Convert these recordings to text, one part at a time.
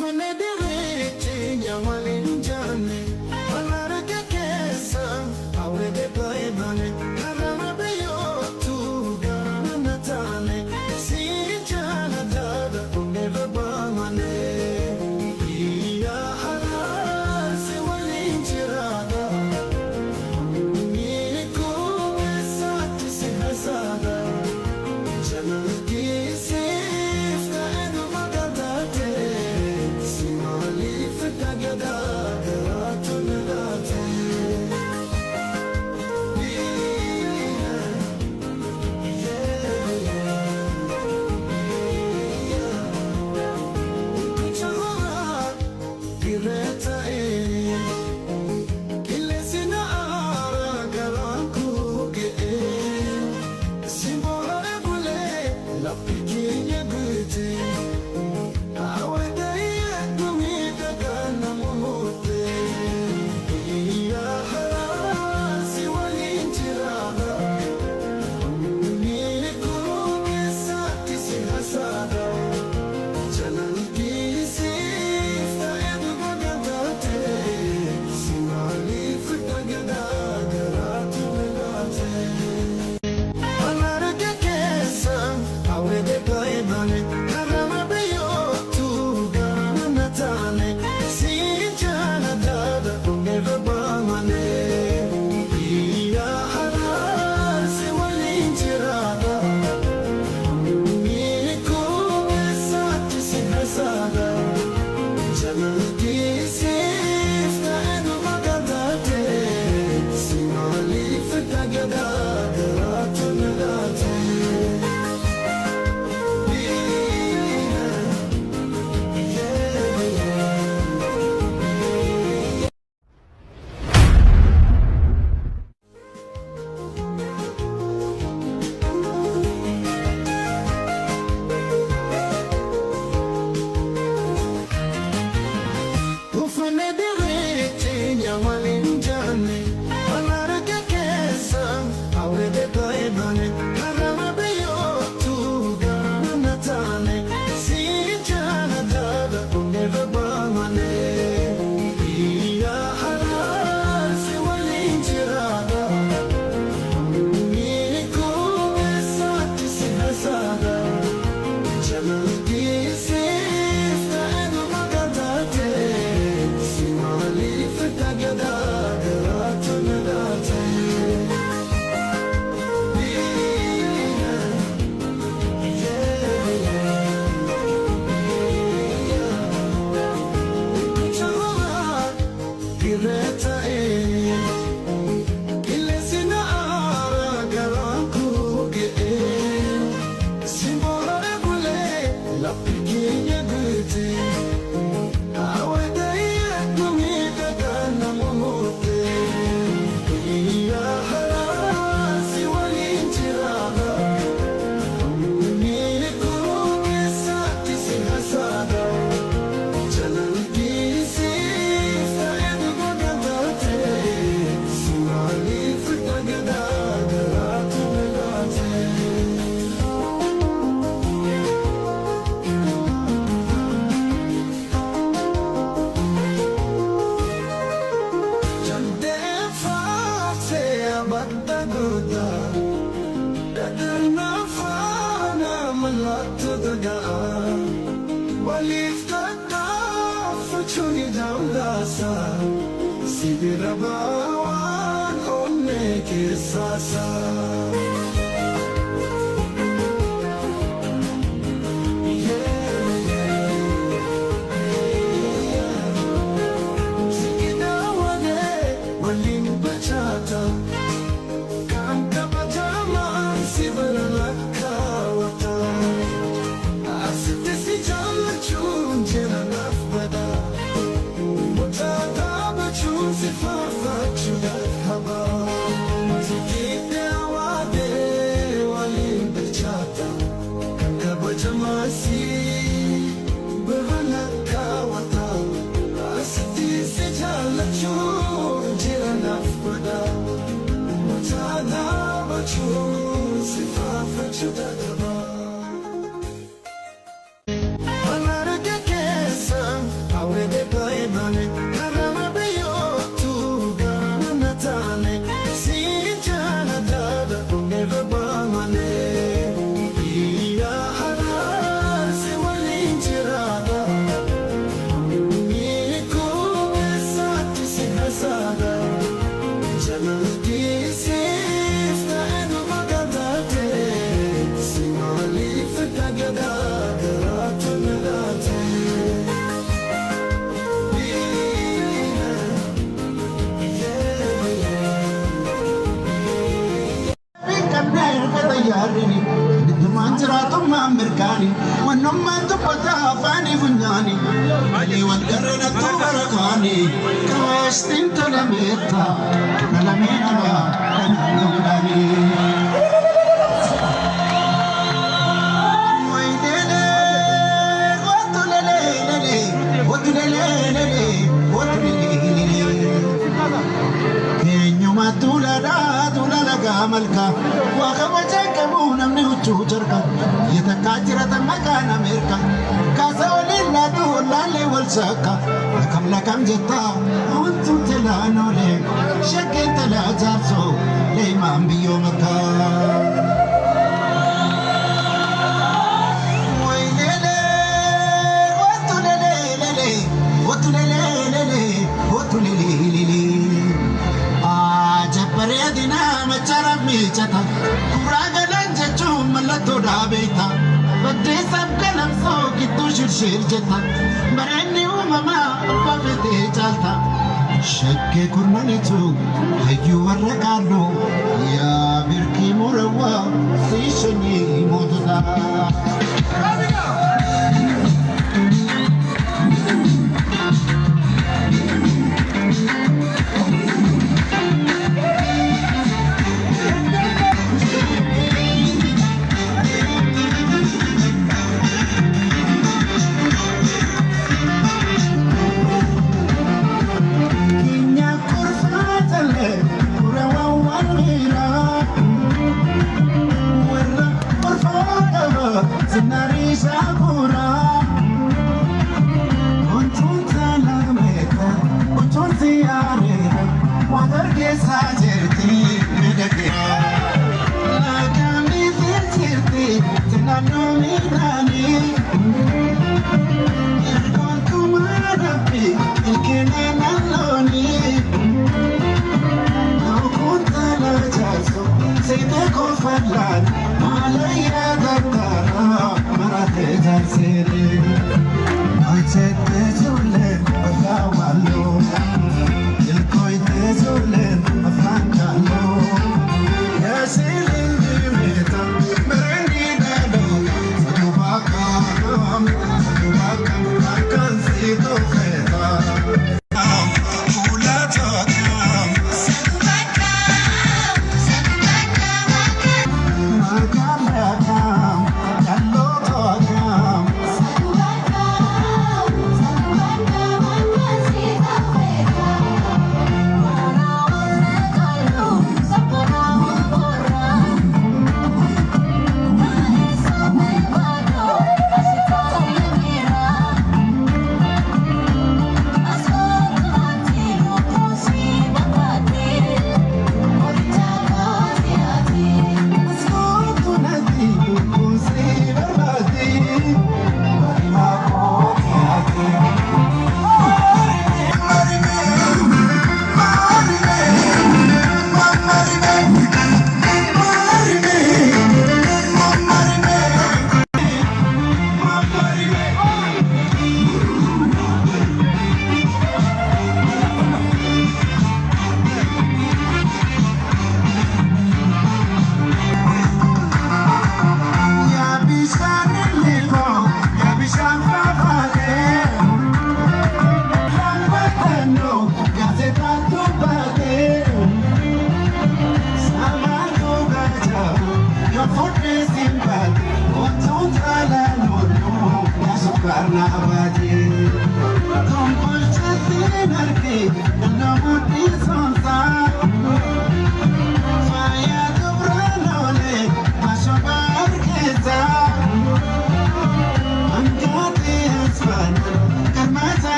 Uffanni diriitti waliin jaanne Alarga keessa hawwee baay'ee karama biyyootu gara na taane si jaalladha onnee baamane. Biyya haraa si waliin jiraadha. Miiri koo eessaatti si hasaadha. Jaalladhiisiif ta'ee magaalate si maaliif dhagadaa garaatu na laate. Dirree ta'ee qilleensi na aara garaan koo ga'ee simboora bulee lafti keenya guutee hawwataa miidhagaa namoota biyya haraa si waliin jiraadha. Miiri koo keessatti si hasaadha. Jaalladhiisiif ta'ee magaalate si maaliif dhagadaa garaatu na laate. Alarga keessa hawwee baay'ee karama biyyootu gara na taane si jaalladha onnee baamane. Biyya haraa si waliin jiraadha. Miiri koo eessaatti si hasaadha. Jaalladhiisiif ta'ee magaalate si maaliif dhagadaa garaatu na laate. Yeah. Uffanni diriitti waliin jaanne Alarga keessa hawwee baay'ee karama biyyootu gara na taane si jaalladha onnee baamane. Biyya haraa si waliin jiraadha. Miiri koo eessaatti si hasaadha. Jaalladhiisiif ta'ee magaalate si maaliif dhagadaa garaatu na laate. Yeah. Dirree ta'ee qilleensi na aara garaan koo ga'ee simboora bulee lafti keenya guutee hawwataa miidhagaa namoota biyya haraa si waliin jiraadha. Miiri koo keessatti si hasaadha. Jaalladhiisiif ta'ee magaalate si maaliif dhagadaa garaatu na laate. Jaldeeffaatee bakka guddaa Dhadhana faana mallattoo dhagaa Waliif tattaafachuun daangaasa Si bira baawaan onnee keessaasa. Sigidaawwanee waliin bachaata Kan kabajamaan si bira lakkaawwata Asitti si jaallachuun jira naaf bada Mutaa dhaabachuun si faarfachuu dadhaba Sigidaawwanee waliin bilchaata Kan kabajamaan si bira lakkaawwata Asitti si jaallachuun jira naaf bada Mutaa dhaabachuun si faarfachuu dadhaba. Alarga keessa Dubbata afaanii funyaani walii wal garreen attuu barakaani kaastiin tolameetta dhalamee nama kan dhugaanii. Eenyuma tuulaadhaa tuula lagaa malkaa waa kabajaa qabu namni huccuu jarka yatakkaa jiratan maqaan Ameerika kaasa waliin laatu laalee wal sakka lakam lakam jettaa wantuun telaan oolee shakkeen talaa jaarsoo leemaan biyyoo makkaa. Bareedina machaara miicata kuraa galan jechuun mallattoo dhaabeeta baddeessaaf galamsoo gidduu shirshir jetta bareenni uumamaa abbaa fetee caalta shakkee kurnanitu hayyuu warra qaalluu yaa birkii murawwaa sii shanyii mootota.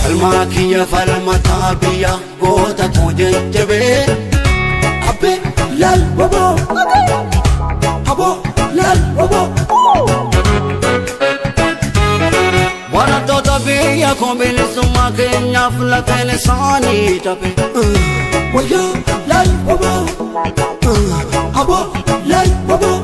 Falmaa kiyya falmataa biyya goota koo jajjabee abbee laal waboo aboo laal waboo. Barattoota biyya koo bilisummaa keenyaaf lafeen isaanii cabe. Wayyaa laal waboo aboo laal waboo.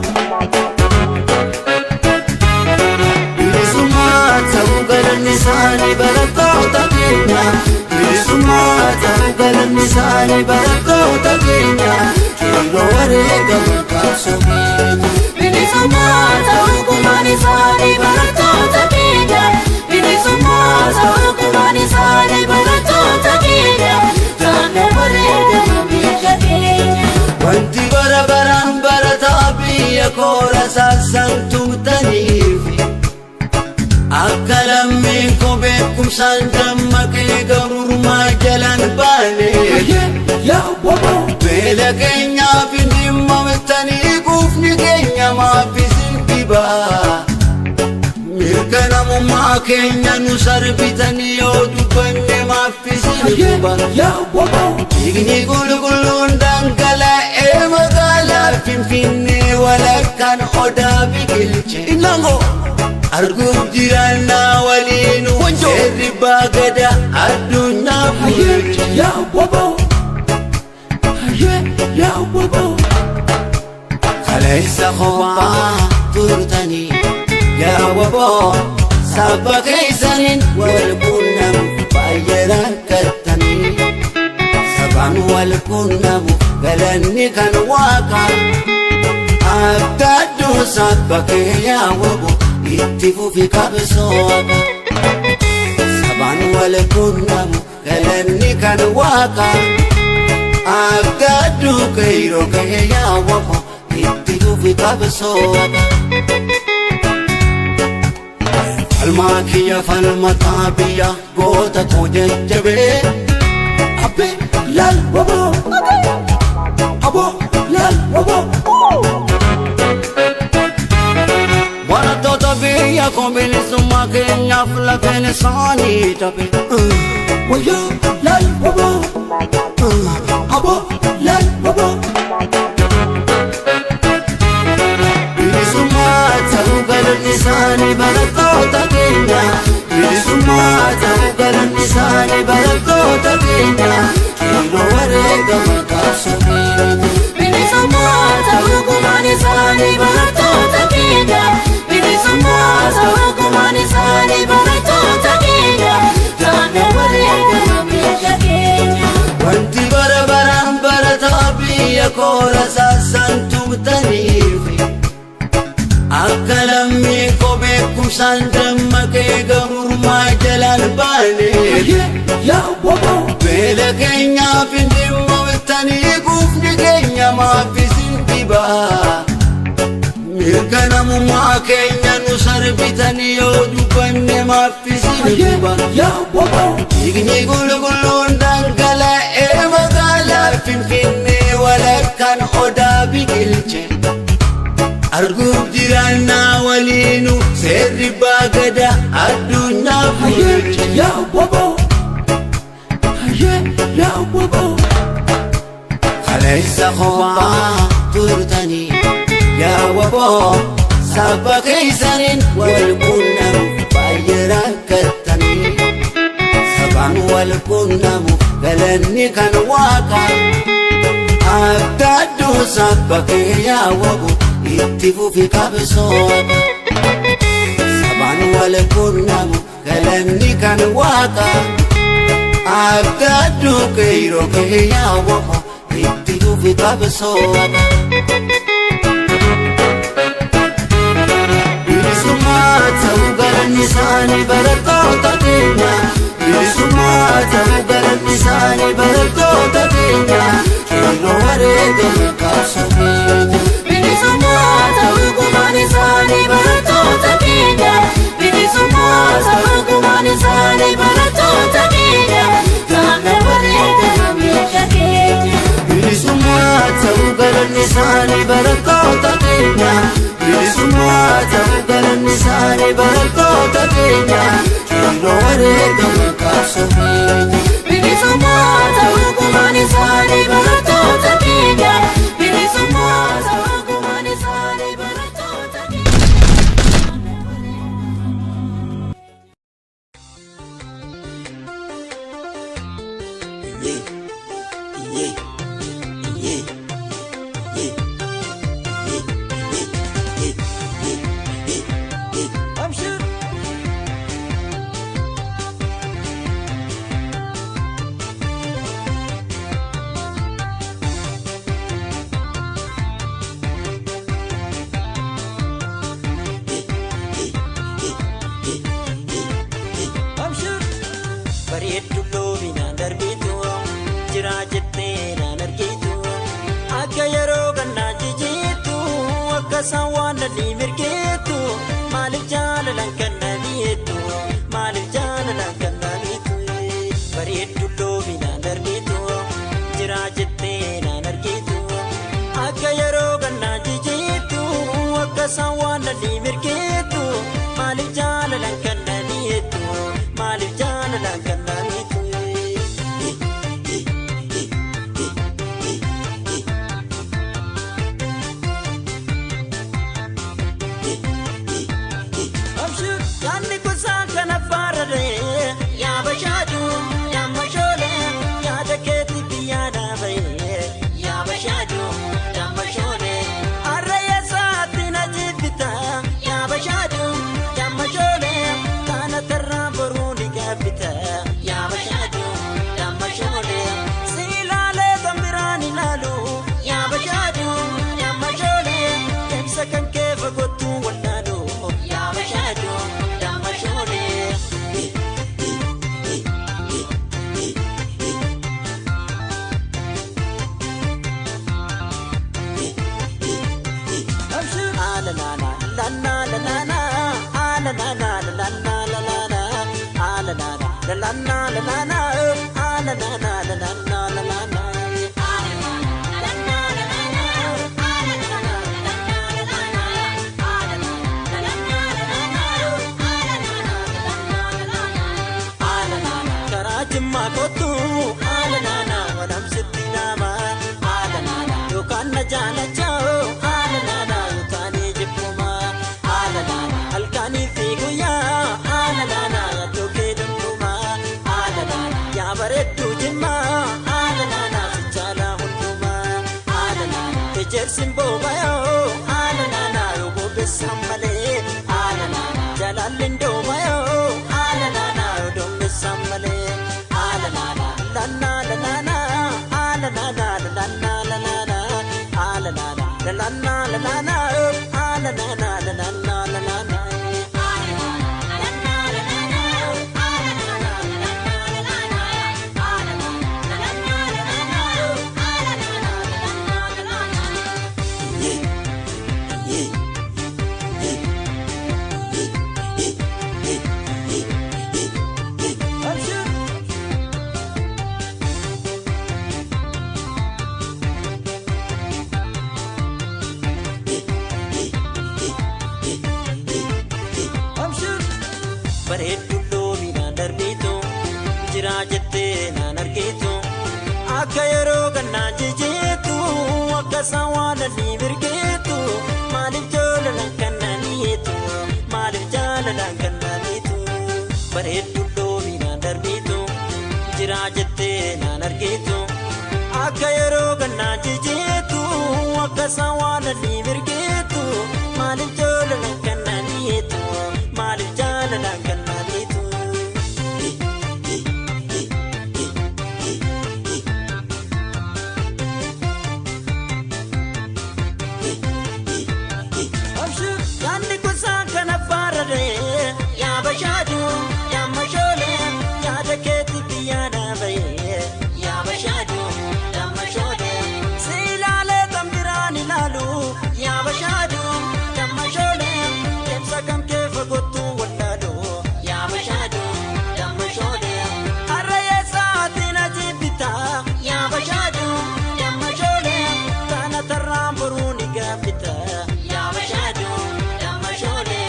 Bilisummaa ta'uu galanni isaanii barattoota keenya. Bilisummaa ta'uu galanni isaanii barattoota keenya. Qeerroo wareegama qabsoo keenya. Bilisummaa ta'uu gumaan isaanii barattoota keenya. Bilisummaa ta'uu gumaan isaanii barattoota keenya. Jaanna wareegama biyya keenya. Wanti bara baraan barataa biyya koora saasaan tumtaniif akka lammiin koo beekumsaan dammaqee gabrummaa jalaan baane. Beela keenyaaf hin dhimmamtanii quufni keenya maaf isin dhibaa. Mirga namummaa keenya nu sarbitanii yoo dubbanne maaf isin dhiba. Dhiigni qulqulluun dhangala'ee magaalaa Finfinnee walakkaan odaa biqilche. Arguuf jiraannaa waliin seerri baagada addunyaa bulche. Kaleessa kophaa turtanii yaa waboo saba keessaniin wal quunnamu baay'ee rakkattanii. Sabaan wal quunnamu galanni kan waaqaa abdadduu saba kee yaa waboo itti fufi qabsoo haqa. Sabaan wal quunnamu galanni kan waaqaa abdadduu qeerroo kee yaa waboo itti fufi qabsoo haqa. Falmaa kiyya falmataa biyya goota koo jajjabee abbee laal waboo aboo laal waboo. Barattoota biyya koo bilisummaa keenyaaf lafeen isaanii cabe. Wayyaa laal waboo aboo laal waboo. Bilisummaa ta'uu galanni isaanii barattoota keenya. Bilisummaa ta'uu galanni isaanii barattoota keenya. Qeerroo wareegama qabsoo keenya. Bilisummaa ta'uu gumaan isaanii barattoota keenya. Bilisummaa ta'uu gumaan isaanii barattoota keenya. Jaanna wareegama biyya keenya. Wanti bara baraan barataa biyya koora saasaan tumtaniif akka lammii koo beekumsaan dammaqee gabrummaa Yaa waboo. Beela keenyaaf hin dhimmooltanii quufni keenya maaf isin dhibaa. Mirga namummaa keenya nu sarbitanii yoo dubbanne maaf isin dhiba. Yaa waboo. Dhiigni qulqulluun dhangala'ee magaalaa Finfinnee walakkaan odaa biqilche. Arguuf jiraannaa waliinu seerri baagada addunyaa bulche. Yaa waboo. Yaa waboo. Kaleessa kophaa turtanii yaa waboo saba keessaniin wal quunnamuuf baay'ee rakkattanii. Sabaan wal quunnamuuf galanni kan waaqaa. Abdadduu saba kee yaa waboo itti fufi qabsooqa. Sabaan wal quunnamu galanni kan waaqaa. Abdadduu qeerroo kee yaa waboo itti fufi qabsooqa. Bilisummaa ta'uu galanni isaanii barattoota keenya. Bilisummaa ta'uu galanni isaanii barattoota keenya. Qeerroo wareegame qabsoo keenya. Bilisummaa ta'uu gumaan isaanii barattoota keenya. Bilisummaa ta'uu gumaan isaanii barattoota keenya. Taana wareegame biyya keenya. Bilisummaa ta'uu galanni isaanii barattoota keenya. Bilisummaa ta'uu galanni isaanii barattoota keenya. Qeerroo wareegame qabsoo keenya. Bilisummaa ta'uu gumaan isaanii barattoota keenya. Bilisummaa ta'uu gumaan isaanii barattoota keenya. Bareeddu loominaan darbitu jira jettee naan argitu akka yeroo gannaa jijjiirtu akka isaan waan lalii mirgeetu maaliif jaalalaan kan na mi'eettu maaliif jaalalaan kan na mi'eettu. Bareeddu loominaan darbitu jira jettee naan argitu akka yeroo gannaa jijjiirtu akka isaan waan lalii mirgeetu maaliif jaalalaan kan na mi'eettu maaliif jaalalaan kan na mi'eettu. Yaanni kuusaan kana faararee yaa bashaadu yaa mashoolee yaada keetti biyyaa dhaabayee yaa bashaadu yaa mashoolee harree saatti na jibbita yaa bashaadu yaa mashoolee taana tarraa boruu ni gaabbita yaa bashaadu yaa mashoolee si ilaalee kan biraan ilaalu yaa bashaadu yaa mashoolee deemsa kan kee fagootu wallaalu yaa bashaadu yaa mashoolee. Karaa jimmaa kottu haala naanaa walamsitti nama haala naanaa yookaan na jaalachaa haala naanaa yookaan jibbuma haala naanaa halkanii fi guyyaa haala naanaa yaaduu kee danduma haala naanaa yaa bareedduu jimmaa haala naanaa sichaala hundumaa haala naanaa ejersi boobayoo haala naanaa yoo bobeessan malee haala naanaa jaalalli ndoomayoo haala naanaa yoo doomessan malee haala naanaa lanaa lanaanaa haala naanaa lanaa lanaanaa haala naanaa lanaa lanaanaa haala naanaa lanaa lanaanaa. Bareeddu loomiidhaan darbitu jira jettee naan argitu. Akka yeroo gannaa jijjiirtu akka sawwaalanii mirgitu maaliif jaalalaan kannaniitu maaliif jaalalaan kannaniitu. Bareeddu loomiidhaan darbitu jira jettee naan argitu. Akka yeroo gannaa jijjiirtu akka sawwaalanii mirgitu maaliif jaalalaan kannaniitu maaliif jaalalaan kannaniitu. Yaanni kuusaan kana faararee yaa bashaadu yaa mashoolee yaada keetti biyyaa dhaabayee yaa bashaadu yaa mashoolee si ilaalee kan biraan ilaalu yaa bashaadu yaa mashoolee deemsa kan kee fagootu wallaalu yaa bashaadu yaa mashoolee har'a eessaatiin ajiibita yaa bashaadu yaa mashoolee kana tarraan boruu ni gaaffita yaa bashaadu yaa mashoolee.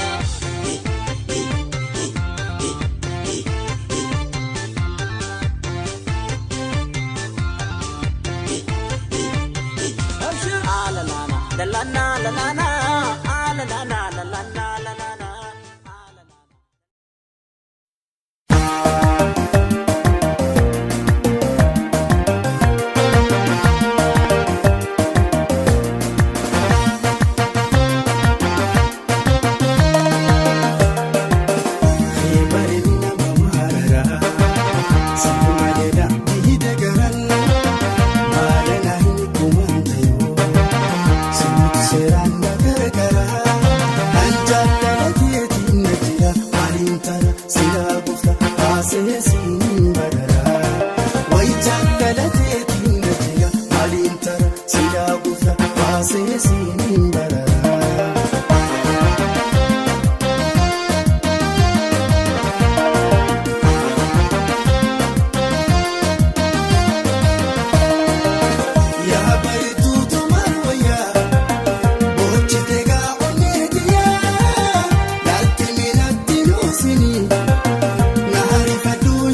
La la la la la la la la la la la la la la. Naari faduu.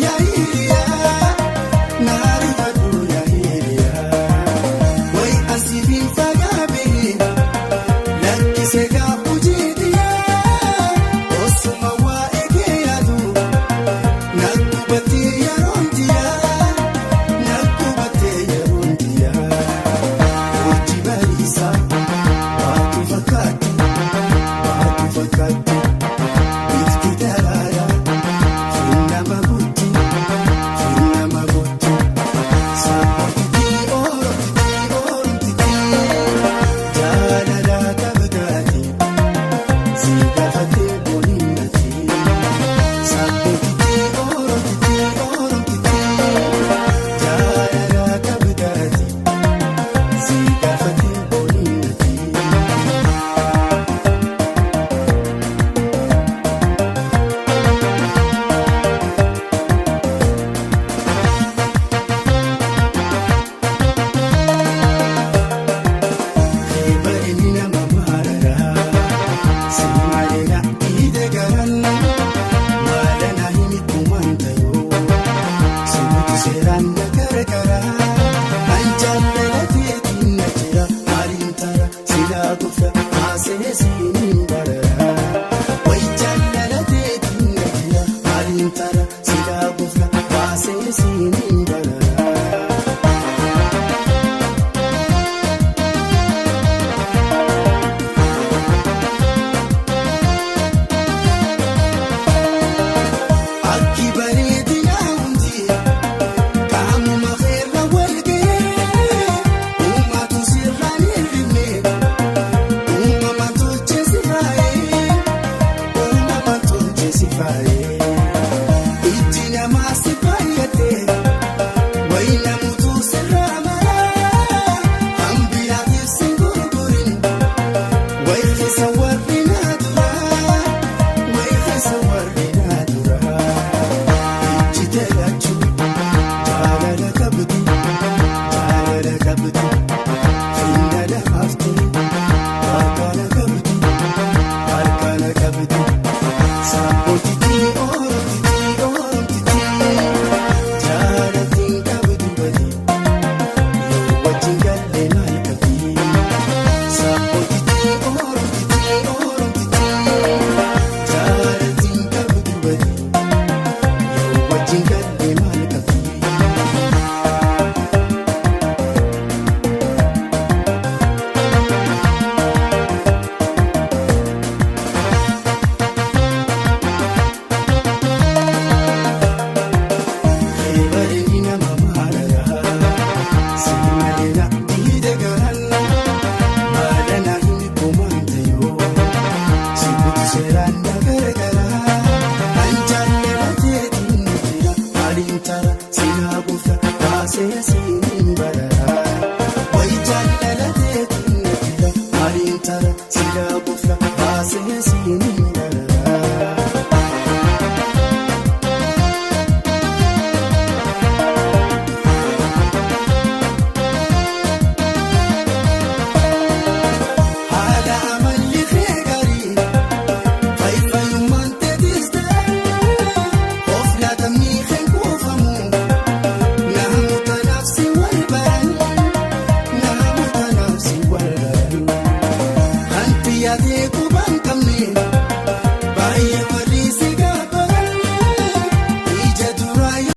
Seensa.